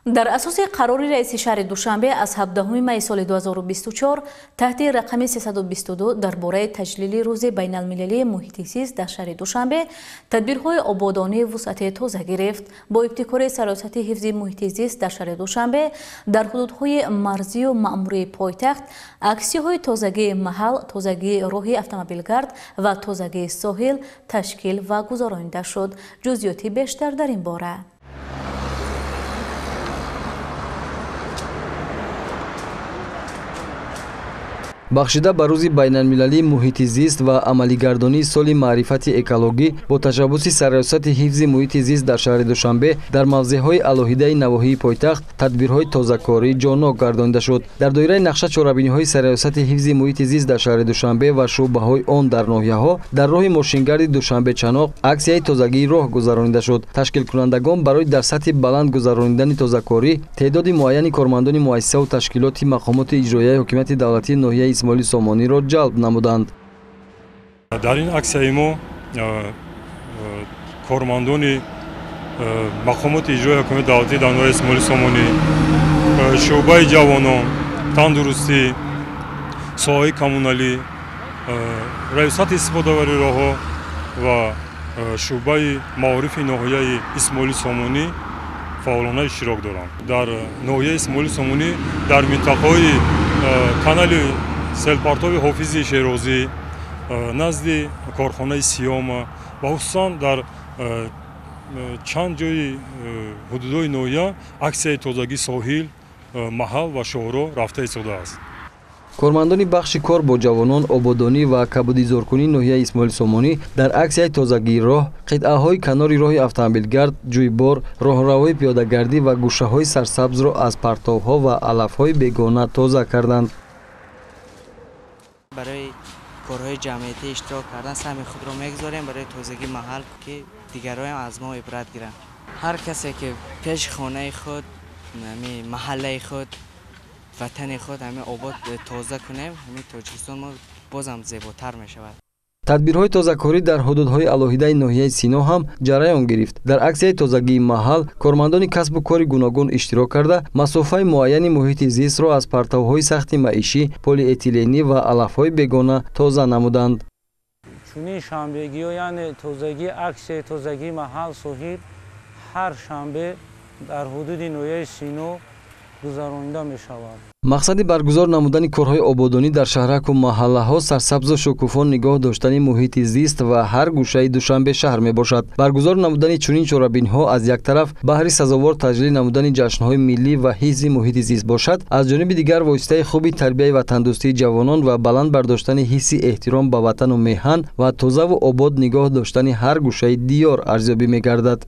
Дар асоси қарори раиси шаҳри Душанбе аз 17 майи соли 2024 таҳти рақами 322 дар бораи таҷлили рӯзи байналмилалии муҳити зист дар шаҳри Душанбе тадбирҳои ободонӣ вусъати тоза гирифт. Бо ибтикори Сароясати ҳифзи муҳити зист дар шаҳри Душанбе дар ҳудудҳои марзию маъмурии пойтахт аксияҳои тозагии маҳал, тозагии роҳи автомобилгард ва тозагии соҳил ташкил ва гузаронида шуд. Ҷузъиёти бештар дар ин бора. Бахшида ба рӯзи байналмилалии муҳити зист ва амалигардонии соли маърифати экологӣ бо ташаббуси Сарраёсати ҳифзи муҳити зист дар шаҳри Душанбе дар мавзеъҳои алоҳидаи навоҳии пойтахт тадбирҳои тозакорӣ ҷоннок гардонида шуд. Дар доираи нақша чорабиниҳои Сарраёсати ҳифзи муҳити зист дар шаҳри Душанбе ва шӯъбаҳои он дар ноҳияҳо дар роҳи мошингарди Душанбе-Чаноқ аксияи тозагии роҳ гузаронида шуд. Ташкилкунандагон барои дар сатҳи баланд гузаронидани тозакорӣ теъдоди муайяни кормандони муассисаву ташкилоти мақомоти иҷроияи ҳокимияти давлатии ноҳияи Исмоили Сомониро ҷалб намуданд. Дар ин аксияи мо кормандони мақомоти иҷроияи ҳокимияти давлатӣ дар ноҳияи Исмоили Сомонӣ, шӯъбаи ҷавонон, тандурустӣ, соҳаи коммуналӣ, раёсати истифодабарии роҳҳо ва шӯъбаи маорифи ноҳияи Исмоили Сомонӣ фаъолона иштирок доранд. Дар ноҳияи Исмоили Сомонӣ дар минтақаҳои канали селпартови Ҳофизи Шерозӣ, назди корхонаи Сиёма ва хусусан дар чанд ҷои ҳудудҳои ноҳия аксияи тозагии соҳил, маҳал ва шоҳроҳ рафта истодааст. Кормандони бахши кор бо ҷавонон, ободонӣ ва кабудизоркунии ноҳияи Исмоили Сомонӣ дар аксияи тозагии роҳ, қитъаҳои канори роҳи автомобилгард, ҷӯйбор, роҳравҳои пиёдагардӣ ва гӯшаҳои сарсабзро аз партовҳо ва алафҳои бегона тоза карданд. Барои корҳои ҷамъиятӣ иштирок кардан саҳми худро мегузорем барои тозагии маҳал, ки дигароям аз мо ибрат гиранд. Ҳар касе ки пеши хонаи худ, маҳаллаи худ, ватани худ ҳамин обод тоза кунем, ҳамин Тоҷикистон мо бозам зеботар мешавад. Тадбирҳои тозакорӣ дар ҳудудҳои алоҳидаи ноҳияи Сино ҳам ҷараён гирифт. Дар аксияи тозагии маҳал кормандони касбу кори гуногун иштирок карда, масофаи муайяни муҳити зистро аз партовҳои сахти маишӣ, полиэтиленӣ ва алафҳои бегона тоза намуданд. Чунин шанбегиҳо, яъне тозагии аксияи тозагии маҳал соҳил ҳар шанбе дар ҳудуди ноҳияи Сино гузаронида мешавад. Мақсади баргузор намудани корҳои ободонӣ дар шаҳраку маҳаллаҳо сарсабзу шукуфон нигоҳ доштани муҳити зист ва ҳар гӯшаи Душанбе шаҳр мебошад. Баргузор намудани чунин чорабиниҳо аз як тараф баҳри сазовор таҷлил намудани ҷашнҳои миллӣ ва ҳифзи муҳити зист бошад, аз ҷониби дигар воситаи хуби тарбияи ватандӯстии ҷавонон ва баланд бардоштани ҳисси эҳтиром ба ватану меҳан ва тозаву обод нигоҳ доштани ҳар гӯшаи диёр арзёбӣ мегардад.